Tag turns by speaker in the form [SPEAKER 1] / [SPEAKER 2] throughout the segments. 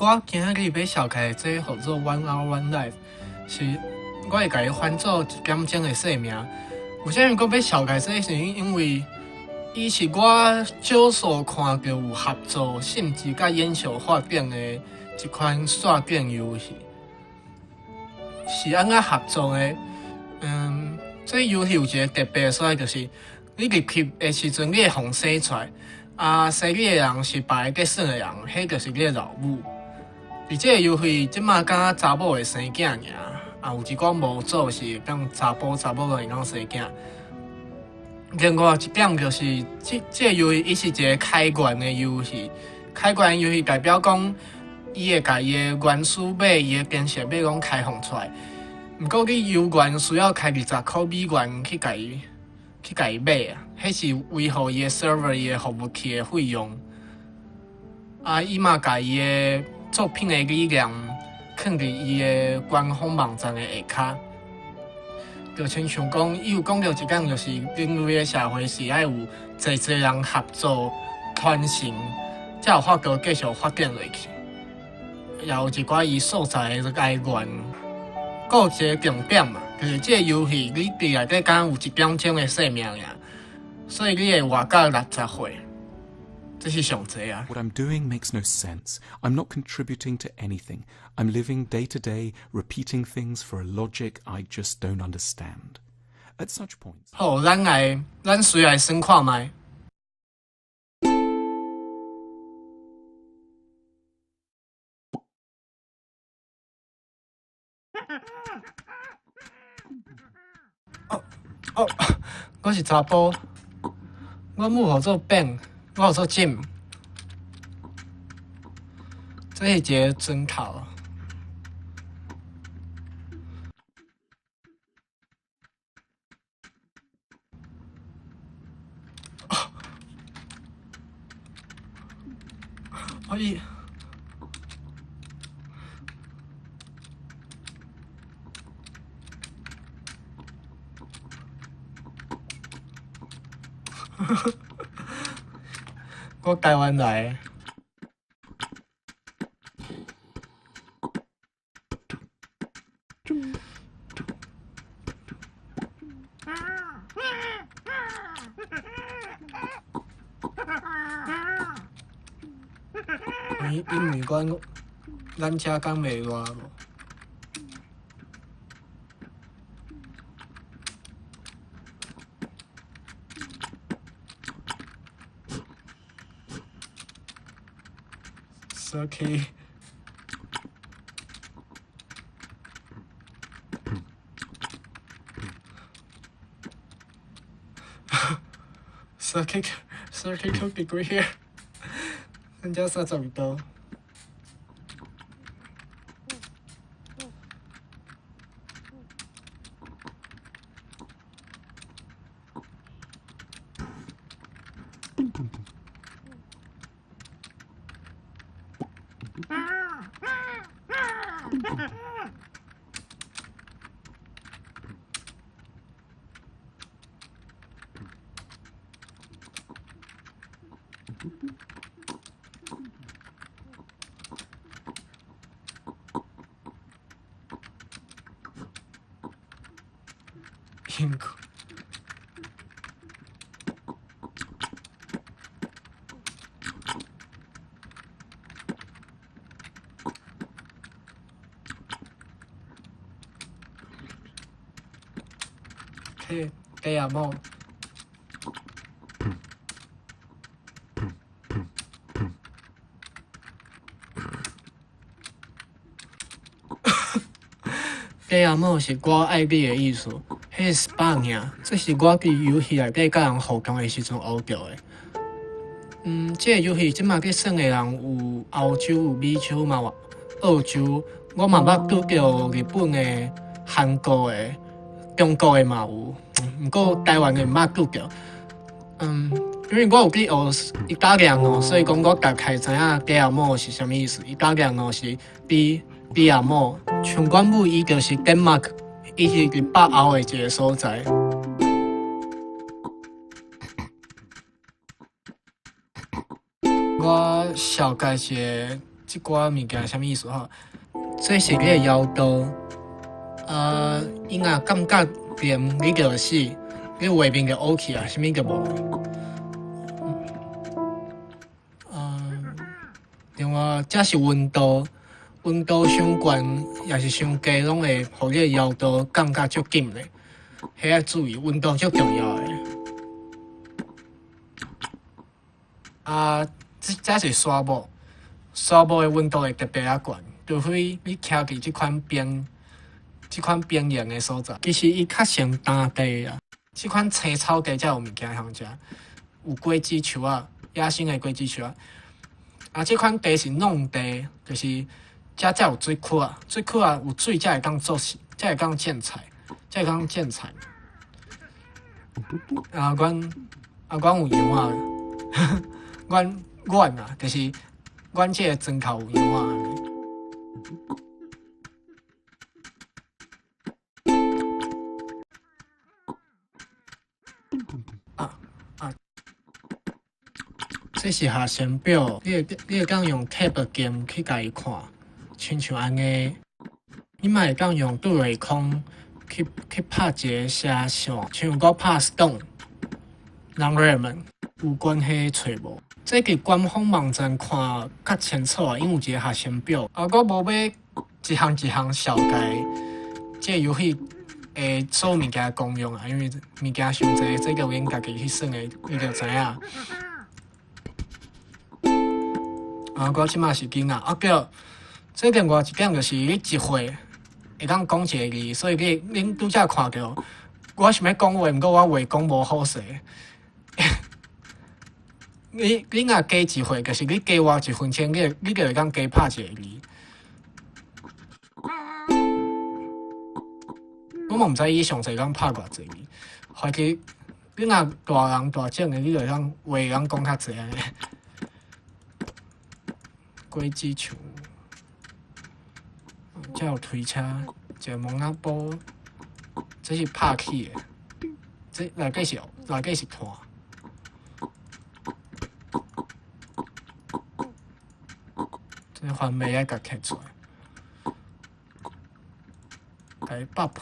[SPEAKER 1] 我今仔日欲紹介的這號做 One Hour One Life，是我會共伊翻做一點鐘的生命。為啥物講欲紹介這？是因為伊是我少數看著有合作，甚至佮演小發展的一款線頂遊戲。是按怎合作的？這遊戲有一个特別的所在，就是你入去的時陣，你會予生出來，啊，生你的人是別个計算的人，彼就是你的老母。佇這个遊戲，這馬敢若查某會生囝爾，啊，有一寡模組是當查埔查某會當生囝。另外一點就是，這個遊戲伊是一个開源的遊戲，開源遊戲代表講，伊會共伊的原始碼、伊的程式碼攏開放出來。毋過你遊園需要開20塊美元去共伊買啊，彼是維護伊的 server、伊的服務器的費用。啊，伊嘛共伊的作品的理念囥佇伊的官方網站的下跤，就親像講，伊有講著一點，就是人類的社會是愛有濟濟人合作傳承，才有法度繼續發展落去。也有一寡伊素材的來源。閣有一個重點嘛，就是這个遊戲你佇內底敢有一點鐘的生命爾，所以你會活到60歲，這是上濟啊。
[SPEAKER 2] What I'm doing makes no sense. I'm not contributing to anything. I'm living day to day, repeating things for a logic I just don't understand. At such points,
[SPEAKER 1] 好，咱隨來算看覓。哦哦，我是查埔，我母號做 Ben，我號做 Jim。這是一个磚頭。可以。我台灣來的。伊問阮，咱遮敢袂熱無？ Circuit 32 degree here，咱遮32度。英國。嘿，雞阿某。雞阿某是我愛你的意思，彼是百爾，這是我佇遊戲內底佮人互動的時陣學著的。這个遊戲這馬去耍的人有歐洲、有美洲嘛，有澳洲，我嘛捌拄著日本的、韓國的、中國的嘛有，毋過台灣的毋捌拄著。因為我有去學意大利語，所以講我大概知影ti amo是啥物意思。意大利語是 ti amo，像阮母伊就是丹麥，伊是佇北歐的一个所在。我紹介一个這寡物件啥物意思吼？這是你的腰刀，啊，伊若感覺黏，你就死，你畫面就烏去啊，啥物就無。啊，另外，這是溫度，溫度傷懸，抑是傷低，攏會予你的腰刀降甲足緊的。彼愛注意，溫度足重要的。啊，這是刷木，刷木的溫度會特別仔懸，除非你徛佇這款邊緣的所在。其實伊較像單地啊，這款青草地才有物件通食，有果子樹仔，野生的果子樹仔。啊，這款地是農地，就是遮才有水庫啊，水庫啊有水才會當做事，才會當種菜，才會當種菜。啊，阮有羊仔，阮啊，就是阮這个庄頭有羊仔。啊啊！這是下成表，你會當用 Tab 鍵去共伊看，親像按呢，你嘛會當用對話框去拍一个寫線，像我拍 Stone，人 Ramen 有關係揣無？這佇官方網站看較清楚啊，因有一個學生表。啊，我無欲一項一項紹介這個遊戲的所有物件功用啊，因為物件傷濟，這個恁家己去算的，你就知影。啊，我這馬是囡仔，啊對，這另外一點就是你一歲會當講一個字，所以你恁拄才看著，我想欲講話，毋過我話講無好勢。你若加一歲，就是你加活一分鐘，你就會當加拍一個字。我嘛毋知伊上濟當拍偌濟字，反正你若大人大種的，你就會當話會當講較濟按呢。果子樹，遮有推車，一个蒙仔波，這是拍起的，這內底是炭。這番麥愛共摕出來，共伊剥皮。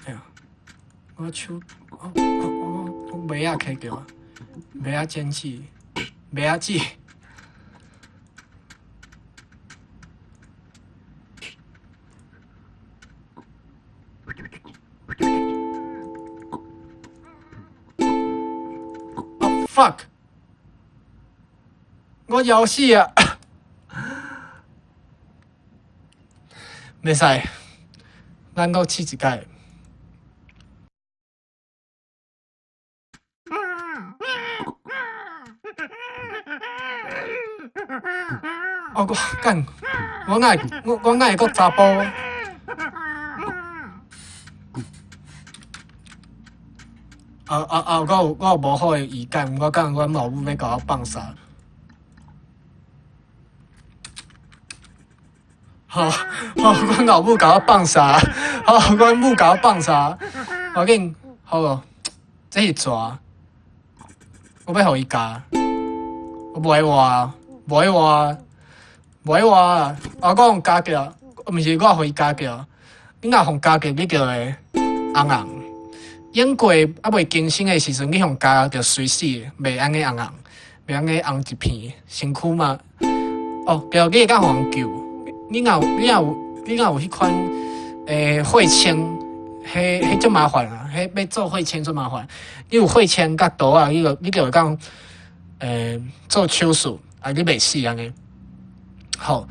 [SPEAKER 1] 哎呀，我手，我麥仔揢著啊，麥仔剪紙，麥仔紙。Oh, fuck！我枵死啊！袂使，咱閣試一擺。哦，我幹，我哪會閣查埔？啊啊啊！我有無好的預感，我感覺阮老母欲共我放殺。好，好，阮老母共我放殺，好，阮母共我放殺。無要緊，好無？這是蛇，我欲予伊咬，我無愛活，無愛活，無愛活。啊！我予咬著，毋是我予伊咬著。你若予咬著，你就會紅紅。經過猶未更新的時陣，你予咬著隨死，袂按呢紅紅，袂按呢紅一片，身軀嘛。哦，對，你會當予人救。你若有彼款血清，彼足麻煩啊！彼欲做血清足麻煩。你有血清佮刀仔，你就會當做手術，啊，你袂死按呢。好，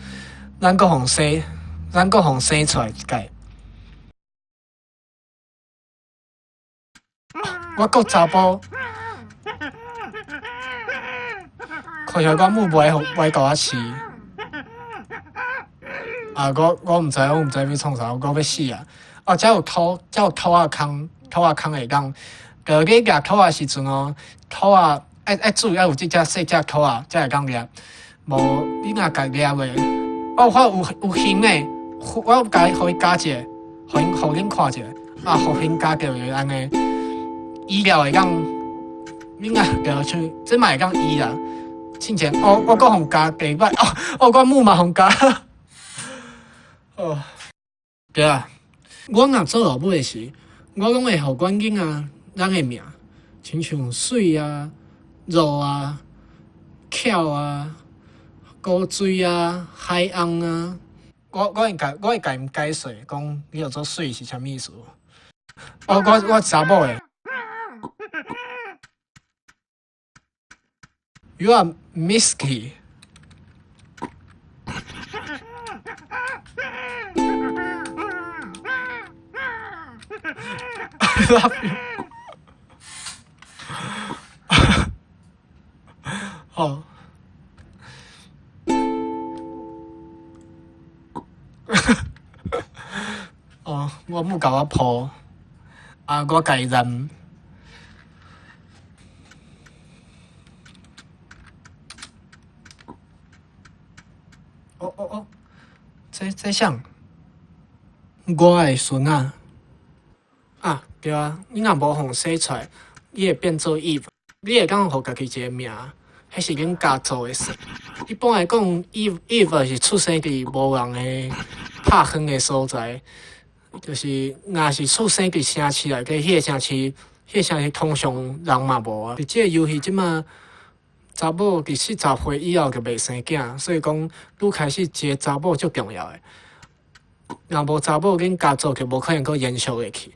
[SPEAKER 1] 咱閣予生出來一擺。我閣查埔，看起來阮母袂愛共我飼。啊！我毋知欲創啥，我欲死啊！哦，遮有土仔空，土仔空會當，就你掠土仔時陣哦，土仔愛注意愛有這隻細隻土仔才會當掠，無你若共掠袂，哦，我有熊的，我有共予伊咬一下，予恁看一下。啊，復興家就是按呢，醫療會當，應該對，像這嘛會當醫啦。進前我閣予咬幾擺，哦，我母嘛予咬。哦，對啊，我若做老母的時，我攏會予阮囡仔咱的名，親像水啊、露啊、巧啊、古錐啊、海翁啊。我會共𪜶解說，講叫做水是啥物意思。哦，我查某的。You are misky. I love you. 好。哦，我母共我抱，啊，我共伊認。哦哦哦，這啥？我的孫仔。啊，對啊，你若無予生出來，你會變做 Eve，你會當予家己一个名，彼是恁家族的姓。一般來講，Eve 是出生佇無人的拍園的所在，就是若是出生佇城市內底，彼個城市通常人嘛無啊。佇這个遊戲這馬查某佇40歲以後就袂生囝，所以講愈開始一个查某足重要的。若無查某，恁家族就無可能閣延續落去。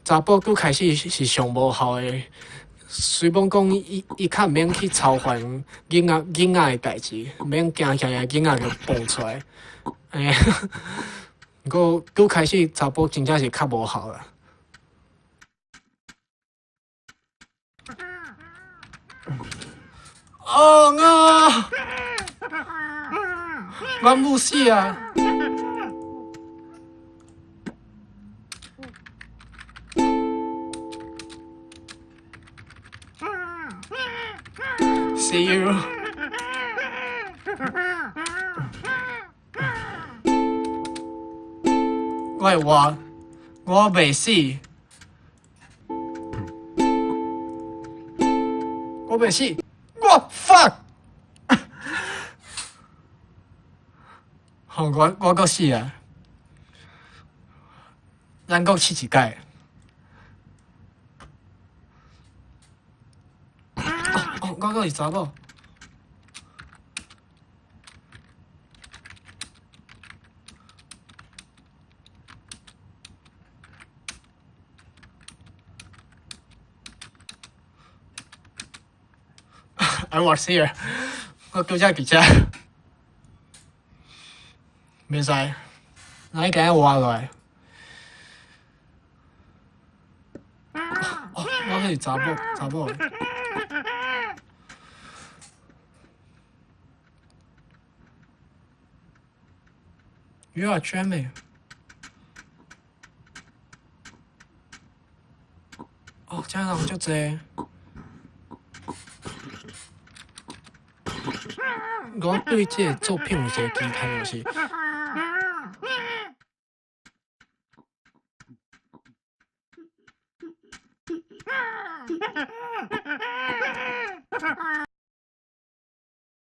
[SPEAKER 1] 查某拄開始是上無效的，雖罔講伊較毋免去操煩囡仔的代誌，毋免驚驚囡仔就蹦出來。欸，毋過拄開始查某真正是較無效啦。哦，我母死啊！See you。我會活，我袂死，我袂死，我 fuck！好，我閣死啊！咱閣試一擺。哦，我閣是查某。I was here，我拄才佇遮，袂使，咱今日活落來。哦，我閣是查某，查某。You are dreaming。哦，遮人足濟。我對這个作品有一个期待，就是